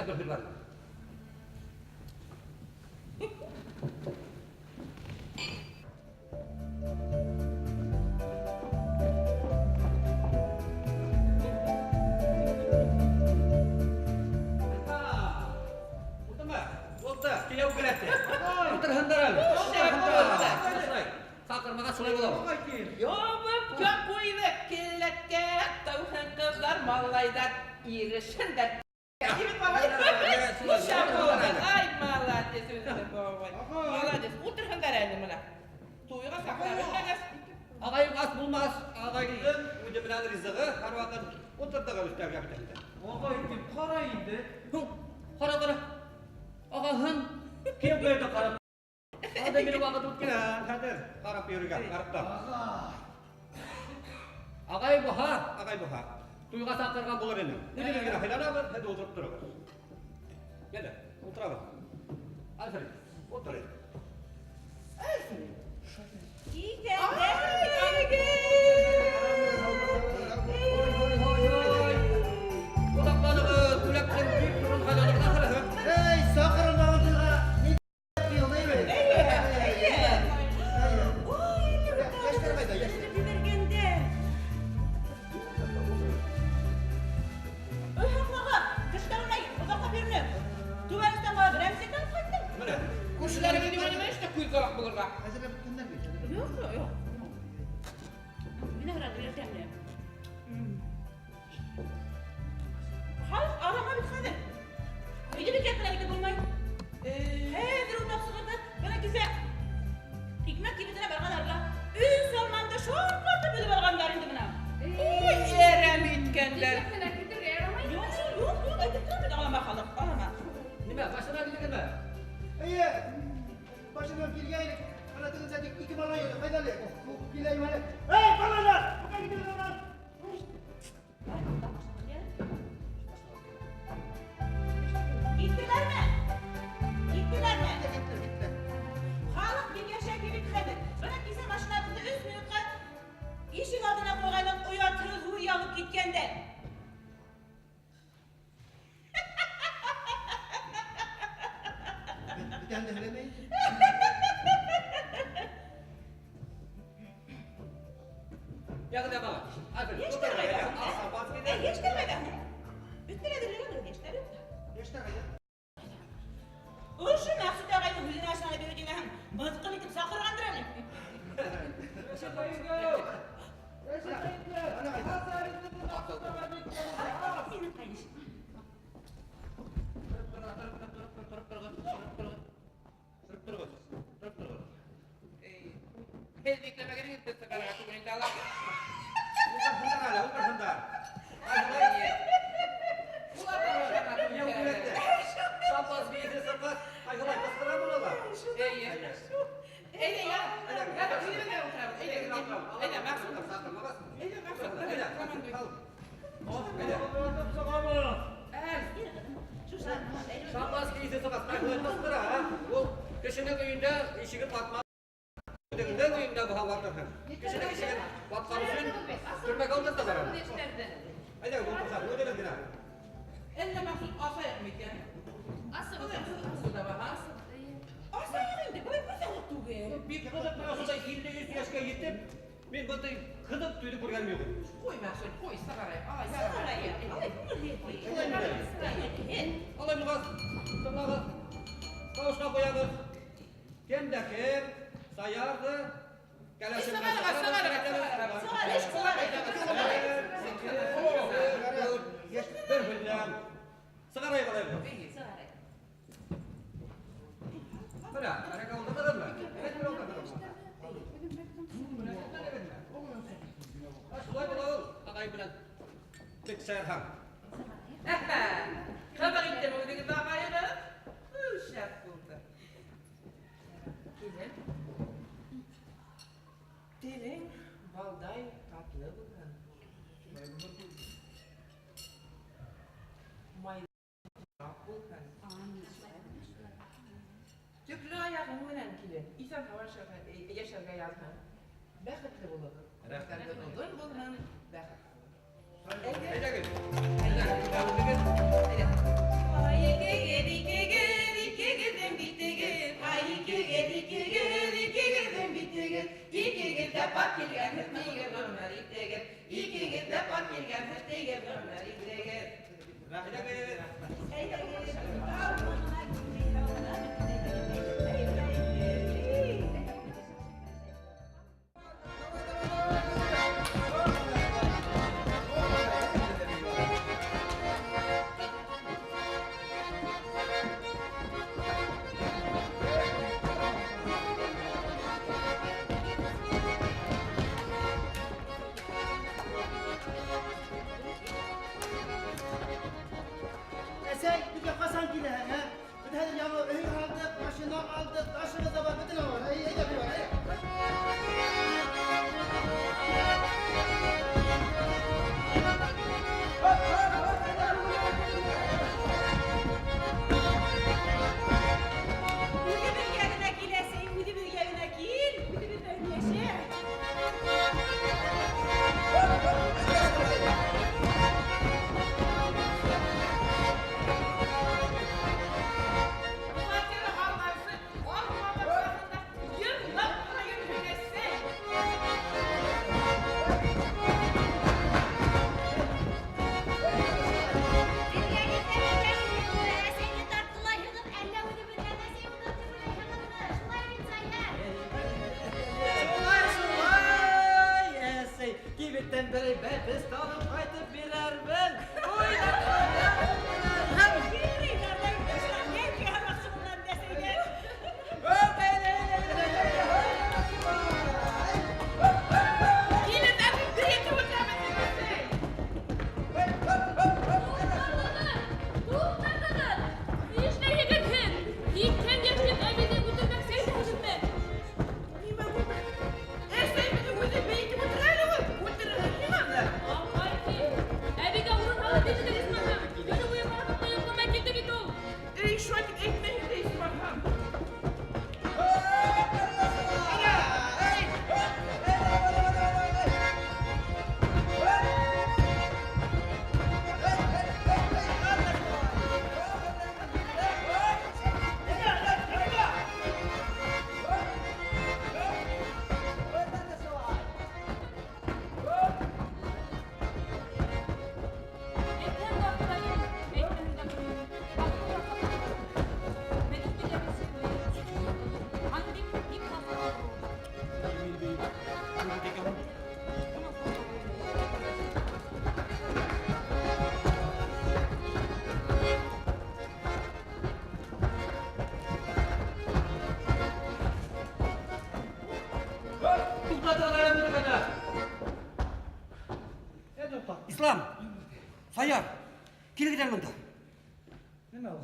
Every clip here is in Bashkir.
бер һүҙ бар. Булды, кияү келәте. Утырһындар әле. Саҡырмағас шулай була. Ябып та ҡуйҙы келәткә, тәүһен ҡыҙҙар, малайҙар ирешендәр. Ай, молодец, үҙе бабай. Молодец. Ултырһындар әле мына. Туйға саҡыра белмәгәс. Ағайың ас булмаҫ, ағайыңдың үҙе менән ризығы һәр ваҡыт ултыртығыҙ өҫтәлгә бит. Ағай дип ҡара инде. Һуң, ҡара, ҡара. Ағаһын кейәү ҙә ҡарап. Анда минең ваҡыт үткән, хәҙер ҡарап йөрөргә, артта. Ағай булһа, ағай булһа, туйға саҡырған булыр инем. Үҙебеҙ генә һыйланабыҙ, һеҙ ултырып тороғоҙ. Әйҙә, ултырабыҙ. Альфред, ултыр. Ҡунаҡланығыҙ, бүләктең бик ҙурын һайланыҡ ахырыһы. Эй, саҡырылмаған туйға ни юҡ бит. Йәштәр ҡайҙа, йәштәр? Ебәргәндәр. Ой, хаҡлаға, төштә уйнай, оҙаҡлап йөрөнөп. Түбән өстән бара берәмсек алып ҡайттым. Менә, Күршеләрегеҙ нимә эштә күҙ ҡалаҡ булырға? Әҙерләп бөткәндәр бит. Юҡ, юҡ. Виноград бирер тәмле. Халыҡ арама бит хәҙер. Өйҙә бит ятып китеп булмай. Хәҙер утап сығырҙы. Бына кисә икмәк кибетенә барғандар ла. Өс алманды шартлатып бөлөп алғандар инде бына. Ой, әрәм иткәндәр. Нисек менән китергә ярамай? Юҡ, юҡ, юҡ, әйтеп торам бит, алама халыҡ, алама. нимә, машина килдегеҙме? Эйе, башынан килгәйнек. Ана тегендә тик ике малай ине. Ҡайҙа әле? Ҡыуып киләйем әле. Эй, малайлар! Ҡайҙа киттегеҙ унан? Киттеләрме? Киттеләрме? Киттеләр, киттеләр. Халыҡ бик йәшәй бит хәҙер. Бына кисә машинабыҙҙы 3 минутҡа ишек алдына ҡуйғайныҡ, оятһыҙ һүҙ алып киткәндәр. Бүтәнде һөйләмәй. Яғын яғаға. Альфред, Йәштәр ултыр. ҡайҙа? Ас, Ә, йәштәр ҡайҙа? Бөттөләр әҙерләгән йәштәр юҡ. Йәштәр ҡайҙа? Ошо Мәҡсүт ағайҙың үҙенә машинаны биреү тигәнһең, мыҫҡыл итеп саҡырғандыр әле. Ана ҡайҙа? Һинең ҡайныш. Тороп тороғоҙ. Тороп тороғоҙ. Һеҙ бикләмәгәнһегеҙ, беҙ сығарырға түгел инде ала. Ултырһындар әле, ултырһындар. Кейәү бүләкте. Шампанский еҫе сыҡҡас, ҡайһылай ҡысҡыра булалар. Эйе. Әйҙә, я. Я, үҙебеҙ генә ултырабыҙ. Әйҙә, әйҙә, Мәҡсүт. Әйҙә, Мәҡсүт. Әйҙә, Командуй. ал. Әйҙә. Әй, Шампанский еҫе сыҡҡас, ҡайһылай ҡысҡыра, ә? Ул кешенең өйөндә ишеген ватма. Үҙеңдең өйөндә булһа ватырһың. Кешенең ишеген ватҡан өсөн төрмәгә ултырталар аны. Йәштәрҙе. Әйҙә, ултырһаҡ, үҙебеҙ генә. Әллә Мәҡсүт асайыҡ микән? Асып. Асыу да бар, һа? Асайыҡ инде, былай күҙ түгел. Бик ҡыҙыҡ, мына ошондай 53 йәшкә етеп, мин бындай ҡыҙыҡ туйҙы күргәнем юҡ. Ҡуй, Мәҡсүт, ҡуй, сығарайыҡ. Алай, ярамай. Алай, күңелһеҙ. Алай булғас, тыңлағыҙ. Тауышҡа ҡуябыҙ. Кем дә кем саярҙы, кәләше менән Сығарығыҙ, сығарығыҙ, сығарығыҙ. сығарығыҙ. Сығарығыҙ, Бер һүҙҙән. Сығарайыҡ алай булһа. Бына, әрәкә ултырҙығыҙмы? Әйт, бер ултырҙығыҙмы? Шулай була ул, ағай менән бик сәйерһәң. Ҡыҙыҡ иттеме үҙегеҙ ағайығыҙ? Шәп булды. Килен. Телең балдай татлы булһын. Майлыраҡ булһын. Төклө аяғың менән килен, иҫән һау йәшәргә яҙһын. Бәхетле булығыҙ. Рәхмәт. Оҙон булһын, бәхетле. Әйҙәгеҙ. Әйҙә, әйҙә, Әйҙә. Әйдәгеҙ. Әсәй, беҙгә ҡасан киләһең, ә? Беҙ хәҙер яңы өй алдыҡ, машина алдыҡ, ташыбыҙ ҙа бар, бөтөн бар. Әй, әйҙә бер бар, әй. Үҙебеҙгә генә кил, әсәй, үҙебеҙгә генә кил, үҙебеҙҙә йәшә. Фатир алғансы, алма баҡсаһында йырлап ҡына йөрөһөн, әсәй. Беҙгә иртәгә әсәйҙе тартҡылайһығыҙ, әллә үҙебеҙҙән әсәй уны тип уйлайһығыҙмы? Шулай бит, Саяр? Шулай, шулай, әсәй, кибеттән берәй бәпес алып ҡайтып бирермен. Уйнап һәм Йөрөйҙәр ҙә инде шулар, йәнкә һамаҡсы булған әсәйҙәр. Килен әбей бейетеп үтәбеҙ, әсәй. Туҡтағыҙ! Ни эшләйһегеҙ һеҙ? Һикһән йәшлек әбейҙе үлтермәксе итәһегеҙме? Нимә булды? Әсәй мине үҙе бейетеп ултыра әле ул. Үлтерерһең нимәне? Апай, әбейгә урын һалып бирҙегеҙ, исмаһам. Көнө буйы караватта йоҡламай килде бит ул. Эй, шулай тип әйтмә инде, исмаһам. Әйтһәм дә аптырайым, әйтмәһәм дә белмәйем. Аҡыл ҡатып. Беҙҙең биләмәсе Аны бик бик насар авырыу. Уның Туҡтатығыҙ әле музыканы. Ислам, Саяр, килегеҙ әле бында. Нимә ул?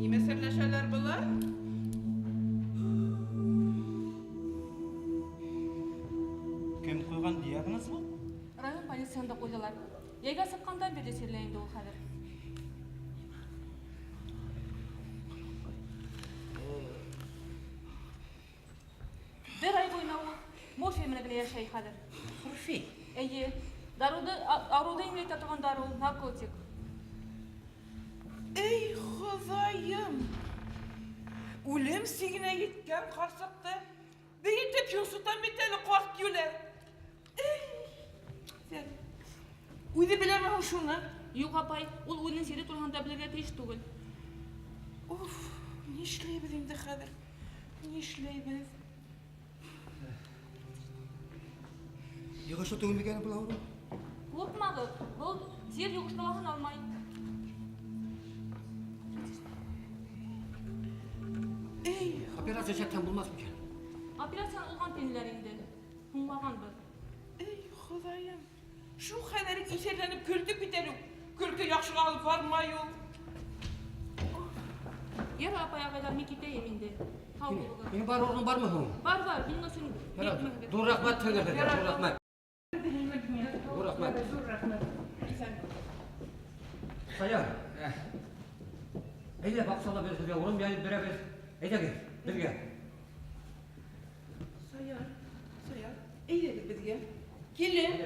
Нимә серләшәләр былар? Кем ҡуйған диагноз был? Район полицияһында ҡуйҙылар. Йәйгә сыҡҡандан бирле сирләй инде ул хәҙер. Бер ай буйына ул морфий менән генә йәшәй хәҙер. Морфий? Эйе, дарыуҙы ауырыуҙы еңеләйтә торған дарыу, наркотик. Эй, Хоҙайым! Үлем сигенә еткән ҡарсыҡты бейетеп йонсотам бит әле ҡарт йүләр. Эй, һәм үҙе беләме һуң шуны? Юҡ, апай, ул үҙенең сире тураһында белергә тейеш түгел. Уф, нишләйбеҙ инде хәҙер? Нишләйбеҙ? Йоғошло түгел микән был ауырыу? Ҡурҡмағыҙ, был сир йоғошлолоғон алмай. Эй, Операция яһатһаң булмаҫ микән? Операцияны уҙған тинеләр инде. Һуңлағанбыҙ. Эй, Хоҙайым! Шул хәҙер иҫәрләнеп көлдөк бит әле. Көлкө яҡшыға алып бармай ул. Ярай, апай, ағайҙар, мин китәйем инде. Һау булығыҙ. Һинең бар урының бармы һуң? Бар, бар, минең өсөн Ярай, бик ҙур рәхмәт һеҙгә, ҙур рәхмәт. Ҙур рәхмәт. Ҙур рәхмәт. Иҫән. Саяр, әйҙә баҡсала беҙ һеҙгә урын йәйеп бирәбеҙ. Әйҙәгеҙ, беҙгә. Саяр, Саяр, әйҙәгеҙ беҙгә. Килен,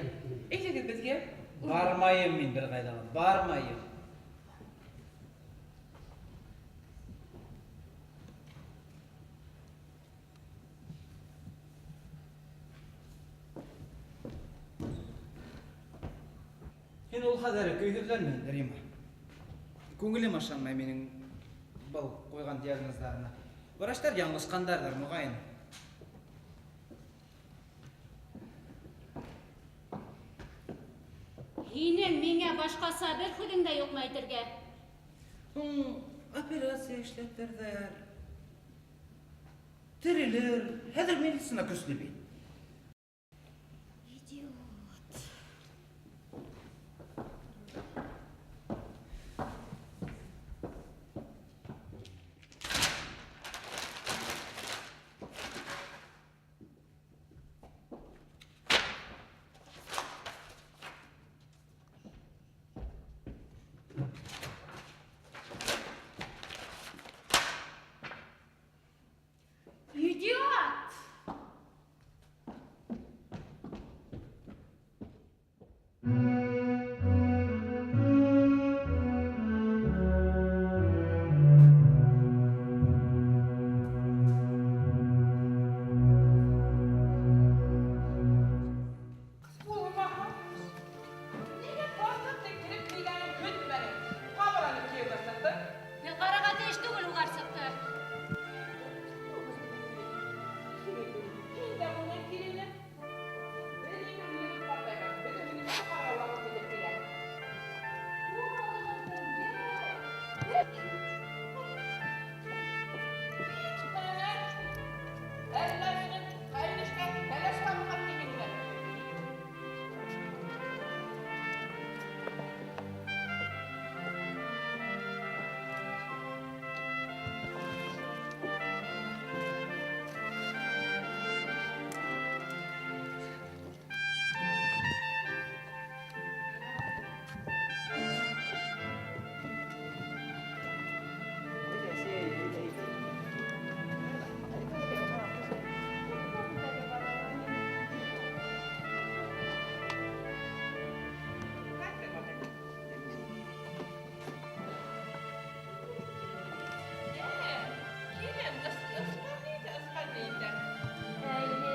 әйҙәгеҙ беҙгә. Бармайым мин бер ҡайҙа ла, бармайым. Һин ул хәҙәре көйһөҙләнмә инде, Рима. Күңелем ышанмай минең был ҡуйған диагноздарына. Врачтар яңылышҡандарҙыр, моғайын. Һинең миңә башҡаса бер һүҙең дә юҡмы әйтергә? Һуң операция эшләтерҙәр. Терелер. Хәҙер медицина көслө бит. Идиот. Идиот! Булмаһа, ниңә баҫып тик кереп килгәнен көтмәнең? Ҡабаланып кейәүгә сыҡтың. Мин ҡарарға тейеш түгел ул ҡарсыҡты. Һин дә булмай килене. Бер-ике көнлөк ҡартайған, бөтә көнөсө ҡара ваҡыт етеп килә. Әллә һинең ҡәйнешкә кәләш табылған тигәнме? Килен, ысҡан инде. Әйе.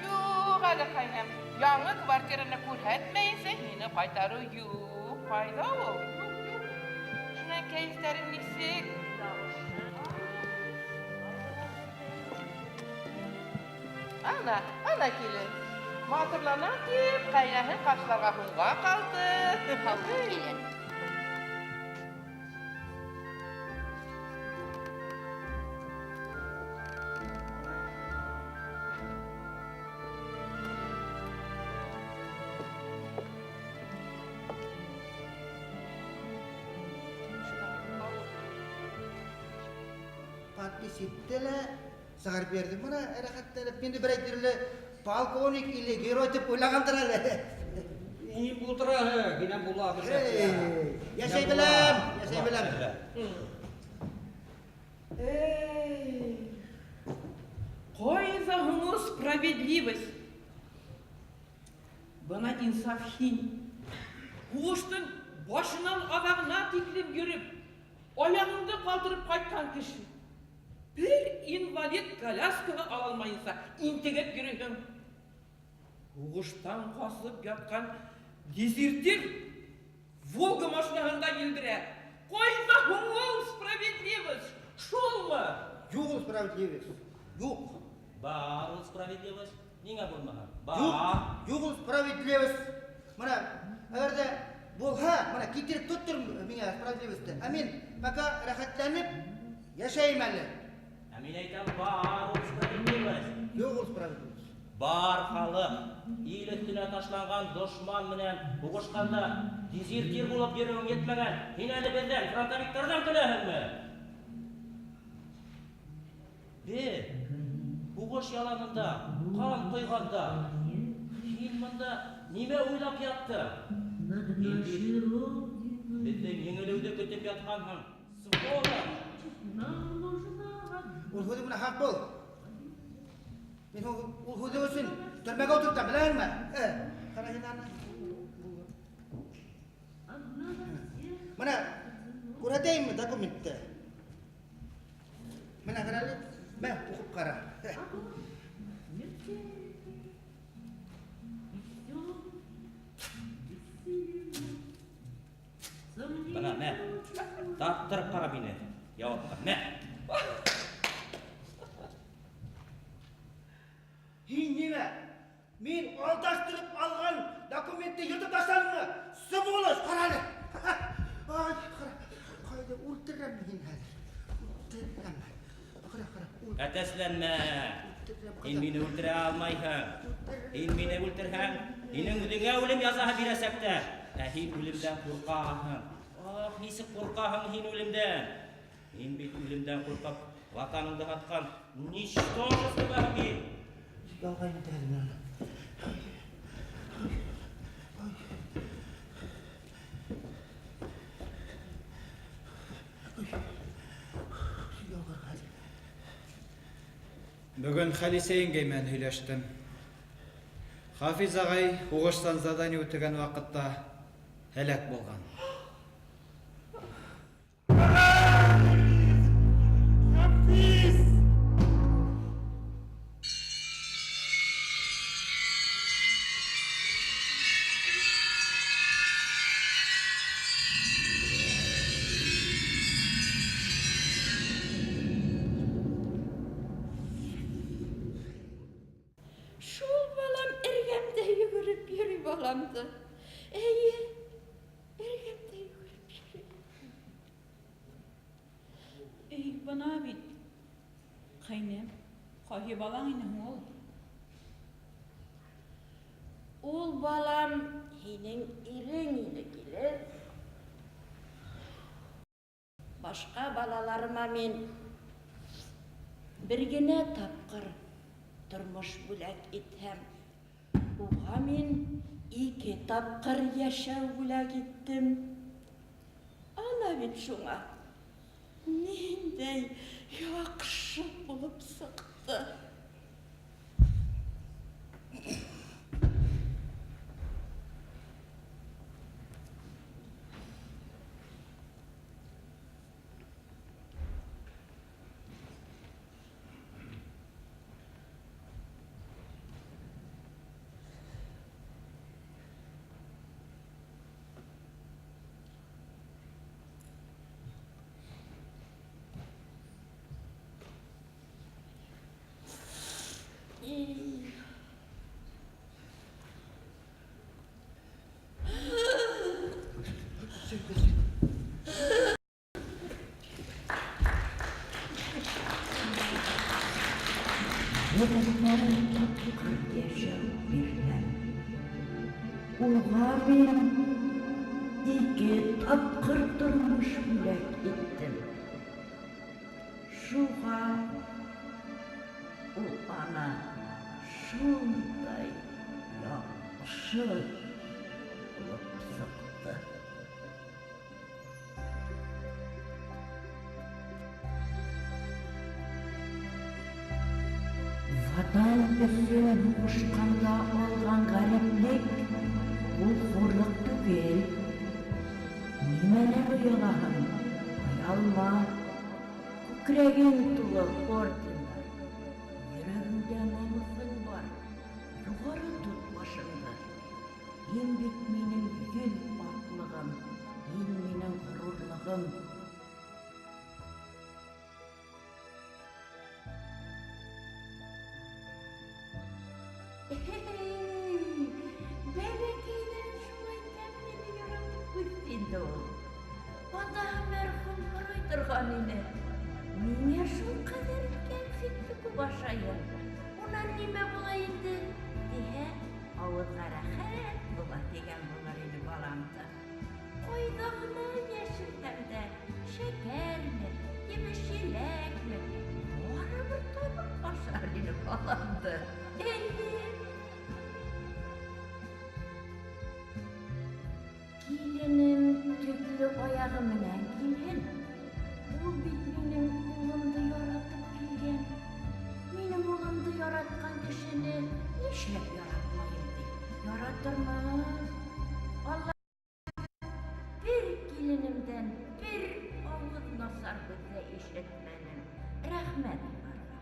Юҡ әле, ҡәйнәм. Яңы квартираны күрһәтмәйенсә һине ҡайтарыу юҡ. Ҡайҙа ул? Юҡ, юҡ. Шунан кәйефтәрең нисек? Ана, ана килен. Матурлана тип, ҡәйнәһен ҡаршыларға һуңға ҡалды. Килен. Подпись итте лә, сығарып бирҙе. Бына рәхәтләнеп, инде берәй төрлө полковник или герой тип уйлағандыр әле. Ни булдыраһы, һинән була бер Эй, йәшәй беләм, йәшәй беләм. Эй, ҡайҙа һуң ул справедливость? Бына инсаф һин. Һуғыштың башынан аҙағына тиклем йөрөп, аяғыңды ҡалдырып ҡайтҡан кеше. Бер инвалид колясканы ала алмайынса интегеп йөрөйһөң. Һуғыштан ҡасып ятҡан дезертир Волга машинаһында елдерә. Ҡайҙа һуң ул справедливость? Шулмы? Юҡ ул справедливость. Юҡ. Бар ул справедливость. Ниңә булмаһын? Бар. Юҡ, юҡ ул справедливость. Бына, әгәр ҙә булһа, бына китереп тоттор миңә справедливостьты. Ә мин пока рәхәтләнеп йәшәйем әле. Ә мин әйтәм, бар ул справедливость. Юҡ ул справедливость. Бар халыҡ ил өҫтөнә ташланған дошман менән һуғышҡанда дезертир булып йөрөүең етмәгән. Һин әле беҙҙән, фронтовиктарҙан көләһеңме? Беҙ һуғыш яланында ҡан ҡойғанда һин бында нимә уйлап яттың? Һин бит беҙҙең еңелеүҙе көтөп ятҡанһың. Сволочь! Ул һүҙең менән хаҡ бул. Мин ул һүҙең өсөн төрмәгә ултыртам, беләһеңме? Ҡара һин аны. Бына күрһәтәйемме документты? Бына ҡара әле. Мә, уҡып ҡара. Тарттырып ҡара мине яуапҡа. Мә! Һин нимә? Мин алдаштырып алған документты йыртып ташланыңмы? Сволочь, ҡара әле. Ай, ҡара. Ҡайҙа үлтерәм мин хәҙер. Үлтерәм. Ҡара, ҡара. Әтәсләнмә. Үлтерәм. Һин мине үлтерә алмайһың. Һин мине үлтерһәң, һинең үҙеңә үлем язаһы бирәсәктәр. Ә һин үлемдән ҡурҡаһың. Ах, нисек ҡурҡаһың һин үлемдән? Һин бит үлемдән ҡурҡып, ватаныңды һатҡан ничтожествоһың бит. Ялғайым хәҙер мин аны. Ялғар хәҙер. Бөгөн Хәлисә еңгәй менән һөйләштем. Хафиз ағай һуғыштан задание үтәгән ваҡытта һәләк булған. Хафиз! Шул балам эргәмдә йүгереп йөрөй баламды. Эйе, эргәмдә йүгереп йөрөй. Эй, бына бит. Ҡәйнәм, ҡайһы балаң ине һуң ул? Ул балам һинең ирең ине, килен. Башҡа балаларыма мин бер генә тапҡыр тормош бүләк итһәм, уға мин 2 тапҡыр йәшәү бүләк иттем. Ана бит шуңа ниндәй яҡшы булып сыҡты. Уға мин 2 тапҡыр тормош бүләк иттем. Шуға ул ана шундай яҡшы булып сыҡты. Ватан өсөн һуғышҡанда алған ғәриплек ул хурлыҡ түгел. Нимәнән оялаһың? Оялма. Күкрәгең тулы ордендар, йөрәгеңдә намыҫың бар. Юғары тот башыңды. Һин бит минең йөҙ аҡлығым, һин минең ғорурлығым. Эй, бәләкәйҙән шулай тәмлене яратып үҫте инде ул. Атаһы мәрхүм һорай торған ине. Миңә шул ҡәҙәр кәнфитте күп ашайым. Унан нимә була инде? Тиһә, ауыҙға рәхәт була тигән булыр ине баламды. Ҡайҙа ғына йәшерһәм дә, шәкәрме, емеш-еләкме, барыбер табып ашар ине баламды. Эйе. Киленем төклө аяғы менән килһен. Ул бит минең улымды яратып килгән. Минең улымды яратҡан кешене нишләп яратмайым ти? Яратырмын. Алла бер киленемдән бер ауыҙ насар һүҙ ҙә ишетмәнем. Рәхмәт уларға.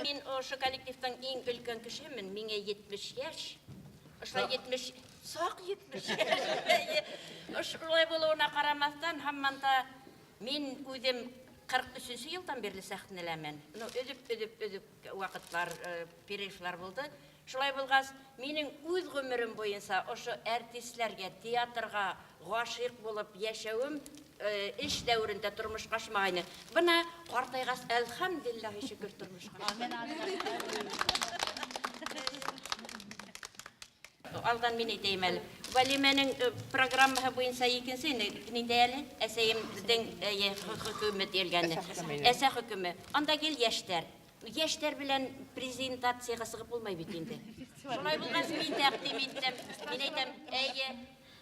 Мин ошо коллективтың иң өлкән кешемен, миңә 70 йәш. Ошолай 70, саҡ 70 йәш. Ошолай булыуына ҡарамаҫтан, һаман да мин үҙем 43 йылдан бирле сәхнәләмен. Ну, өҙөп ваҡытлар, перерывлар булды. Шулай булғас, минең үҙ ғүмерем буйынса ошо артистләргә, театрға ғашиҡ булып йәшәүем эш дәүерендә тормошҡа ашмағайны. Бына ҡартайғас, әлхәмдүлиллаһи шөкөр, тормошҡа ашты. Алдан мин әйтәйем әле. Вәлимәнең программаһы буйынса икенсе ниндәй әле? Әсәйемдең хөкөмө тиелгәне. Әсә хөкөмө. Анда кил йәштәр. Йәштәр белән презентацияға сығып булмай бит инде. Шулай булғас, мин тәҡдим иттем. Мин әйтәм, әйе,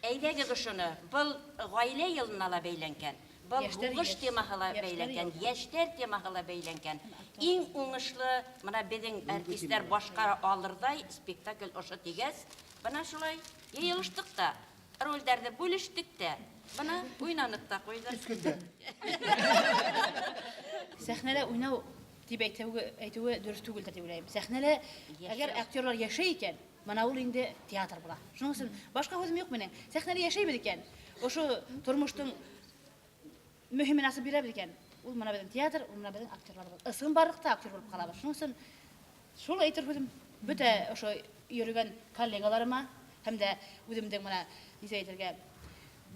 әйҙәгеҙ ошоно. Был ғаилә йылына ла бәйләнгән. Был һуғыш темаһы ла бәйләнгән, йәштәр темаһы ла бәйләнгән. Иң уңышлы мына беҙҙең артистар башҡара алырҙай спектакль ошо тигәс, бына шулай йыйылыштыҡ та, ролдәрҙе бүлештек тә, бына уйнаныҡ та ҡуйҙыҡ. Сәхнәлә уйнау тип әйтеүе дөрөҫ түгелдер тип уйлайым. Сәхнәлә әгәр актерлар йәшәй икән, бына ул инде театр була. Шуның өсөн башҡа һүҙем юҡ минең. Сәхнәлә йәшәйбеҙ икән, ошо тормоштоң мөһимен асып бирәбеҙ икән, ул бына беҙҙең театр, ул бына беҙҙең актерларыбыҙ. Ысын барлыҡта актер булып ҡалабыҙ. Шуның өсөн шул әйтер һүҙем бөтә ошо йөрөгән коллегаларыма һәм дә үҙемдең бына нисә әйтергә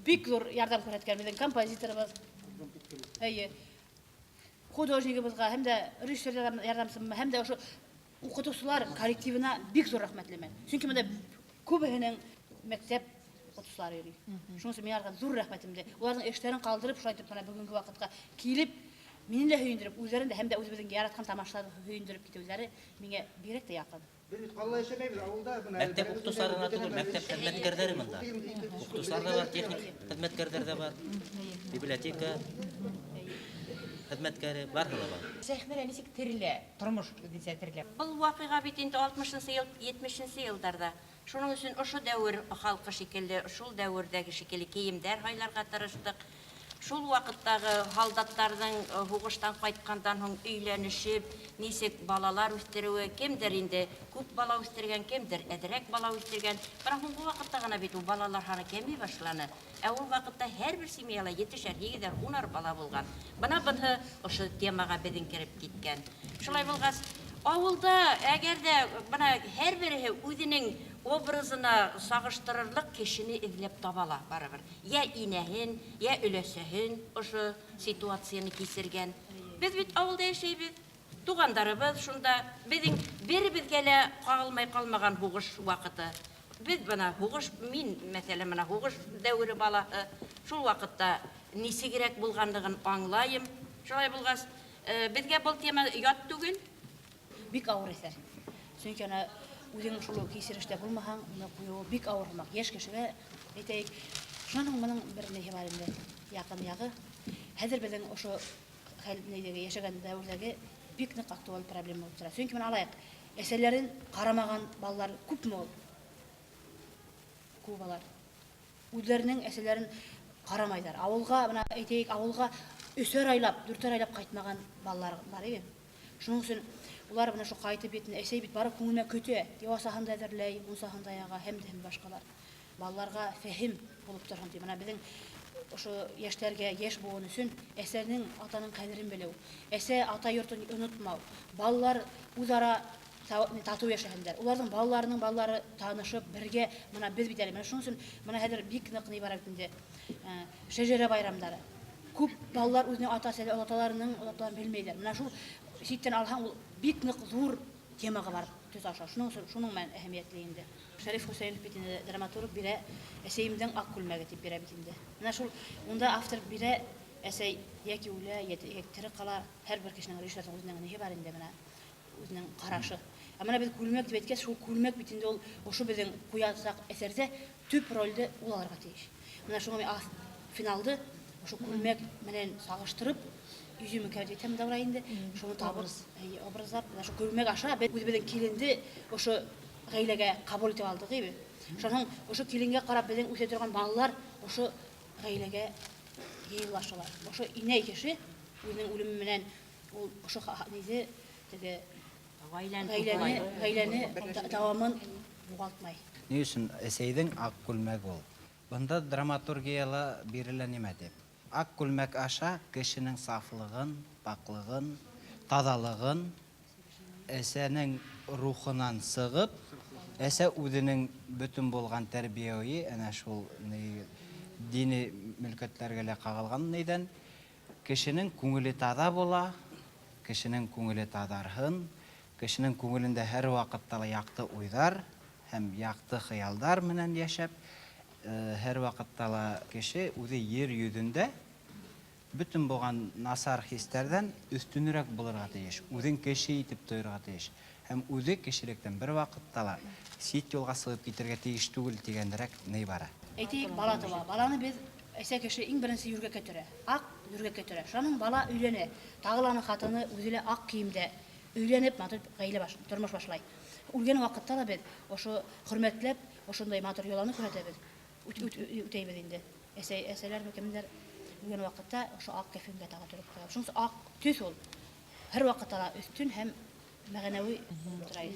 бик ҙур ярҙам күрһәткән беҙҙең композиторыбыҙ, әйе, художнигыбыҙға һәм дә режиссер ярҙамсыма һәм дә ошо уҡытыусылар коллективына бик ҙур рәхмәтлемен. Сөнки бында күбеһенең мәктәп уҡытыусылары йөрөй. Шуның өсөн мин уларға ҙур рәхмәтемде. Уларҙың эштәрен ҡалдырып, шулай итеп бына бөгөнгө ваҡытҡа килеп, мине лә һөйөндөрөп, үҙҙәрен дә һәм дә үҙебеҙҙең яратҡан тамашаларҙы һөйөндөрөп китеүҙәре миңә бигерәк тә яҡын. Беҙ бит ҡалала йәшәмәйбеҙ, ауылда бына Мәктәп уҡытыусылары ғына түгел, мәктәп хеҙмәткәрҙәре бында. Уҡытыусылар ҙа бар, техник хеҙмәткәрҙәр ҙә бар, библиотека хеҙмәткәре барыһы ла бар. Сәхнәлә нисек терелә, тормош үҙенсә терелә. Был ваҡиға бит инде алтмышынсы йыл, етмешенсе йылдарҙа. Шуның өсөн ошо дәүер халҡы шикелле, шул дәүерҙәге шикелле кейемдәр һайларға тырыштыҡ. Шул ваҡыттағы һалдаттарҙың һуғыштан ҡайтҡандан һуң өйләнешеп, нисек балалар үҫтереүе, кемдер инде күп бала үҫтергән, кемдер әҙерәк бала үҫтергән. Бына һуңғы ваҡытта ғына бит ул балалар һаны кәмей башланы. Ә ул ваҡытта һәр бер семьяла етешәр, һигеҙәр, унар бала булған. Бына быныһы ошо темаға беҙҙең кереп киткән. Шулай булғас, ауылда әгәр ҙә бына һәр береһе үҙенең образына сағыштырырлыҡ кешене эҙләп таба ла барыбер. Йә инәһен, йә өләсәһен ошо ситуацияны кисергән. Беҙ бит ауылда йәшәйбеҙ, туғандарыбыҙ шунда, беҙҙең беребеҙгә лә ҡағылмай ҡалмаған һуғыш ваҡыты. Беҙ бына һуғыш, мин, мәҫәлән, бына һуғыш дәүере балаһы, шул ваҡытта нисегерәк булғанлығын аңлайым. Шулай булғас, беҙгә был тема ят түгел. Бик ауыр әҫәр. Сөнки ана үҙең шул кисерештә булмаһаң, уны ҡуйыуы бик ауыр һымаҡ. Йәш кешегә әйтәйек, шунан һуң бының бер ниһе бар инде, яҡын яғы. Хәҙер беҙҙең ошо хәл нейҙәге йәшәгән дәүерҙәге бик ныҡ актуаль проблема булып тора. Сөнки бына алайыҡ, әсәләрен ҡарамаған балалар күпме ул? Күп алар. Үҙҙәренең әсәләрен ҡарамайҙар. Ауылға, бына әйтәйек, ауылға өсәр айлап, дүртәр айлап ҡайтмаған балалар бар ине. Шуның өсөн улар бына шул ҡайтып етен, әсәй бит бары күңеленә көтә, яуасаһын да әҙерләй, мунсаһын да яға, һәм дә һәм башҡалар. Балаларға фәһем булып торһон ти. Бына беҙҙең ошо йәштәргә, йәш быуын өсөн әсәнең, атаның ҡәҙерен белеү, әсә ата йортон онотмау, балалар үҙ-ара татыу йәшәһендәр. Уларҙың балаларының балалары танышып бергә, бына беҙ бит әле, бына шуның өсөн бына хәҙер бик ныҡ ни бара бит инде, шәжәрә байрамдары. Күп балалар үҙенең аталарының аталарын белмәйҙәр. Бына шул ситтән алһаң, ул бик ныҡ ҙур темаға барып тоташа. Шуның өсөн, шуның менән әһәмиәтле инде. Шәриф Хөсәйенов бит инде драматург бирә, әсәйемдең аҡ күлмәге тип бирә бит инде. Бына шул унда автор бирә, әсәй йәки үлә, йәки тере ҡала, һәр бер кешенең режиссерҙың үҙенең ниһе бар инде бына, үҙенең ҡарашы. Ә бына беҙ күлмәк тип әйткәс, шул күлмәк бит инде ул ошо беҙҙең ҡуясаҡ әҫәрҙә төп ролде ул алырға тейеш. Бына шуңа мин финалды ошо күлмәк менән сағыштырып, изюминка тип әйтәм дә була инде. Шуны табып, Образ. әйе, образлап, бына шул күлмәк аша беҙ үҙебеҙҙең киленде ошо ғаиләгә ҡабул итеп алдыҡ инде. Шунан һуң ошо киленгә ҡарап беҙҙең үҫә торған балалар ошо ғаиләгә йыйылашалар. Ошо инәй кеше үҙенең үлеме менән ул ошо ниҙе Теге Гаиләне гаиләне, гаиләне дәвамын югалтмай. Ни өсөн әсәйҙең аҡ күлмәге ул? Бында драматургияла бирелә нимә тип? Аҡ күлмәк аша кешенең сафлығын, паҡлығын, таҙалығын, әсәнең рухынан сығып, әсә үҙенең бөтөн булған тәрбиәүи, әнә шул ни, дини мөлкәттәргә лә ҡағылған нейҙән, кешенең күңеле таҙа була, кешенең күңеле таҙарһын, кешенең күңелендә һәр ваҡытта ла яҡты уйҙар һәм яҡты хыялдар менән йәшәп, һәр ваҡытта ла кеше үҙе ер йөҙөндә бөтөн булған насар хистәрҙән өҫтөнөрәк булырға тейеш, үҙен кеше итеп тойорға тейеш һәм үҙе кешелектән бер ваҡытта ла сит юлға сығып китергә тейеш түгел тигәнерәк ни бара. Әйтәйек, бала туа. Баланы беҙ әсә кеше иң беренсе йүргәккә төрә. Аҡ йүргәккә төрә. Шунан бала өйләнә. Тағы ла аның хатыны үҙе лә аҡ кейемдә өйләнеп, матур ғаилә баш, тормош башлай. Үлгән ваҡытта ла беҙ ошо хөрмәтләп, ошондай матур йоланы күрһәтәбеҙ. Үтәйбеҙ инде. Әсәй, әсәләр кемдәр үлгән ваҡытта ошо аҡ кәфенгә тағы төрөп ҡуя. Шунысы аҡ төҫ ул. Һәр ваҡытта ла өҫтөн һәм мәғәнәүи тора.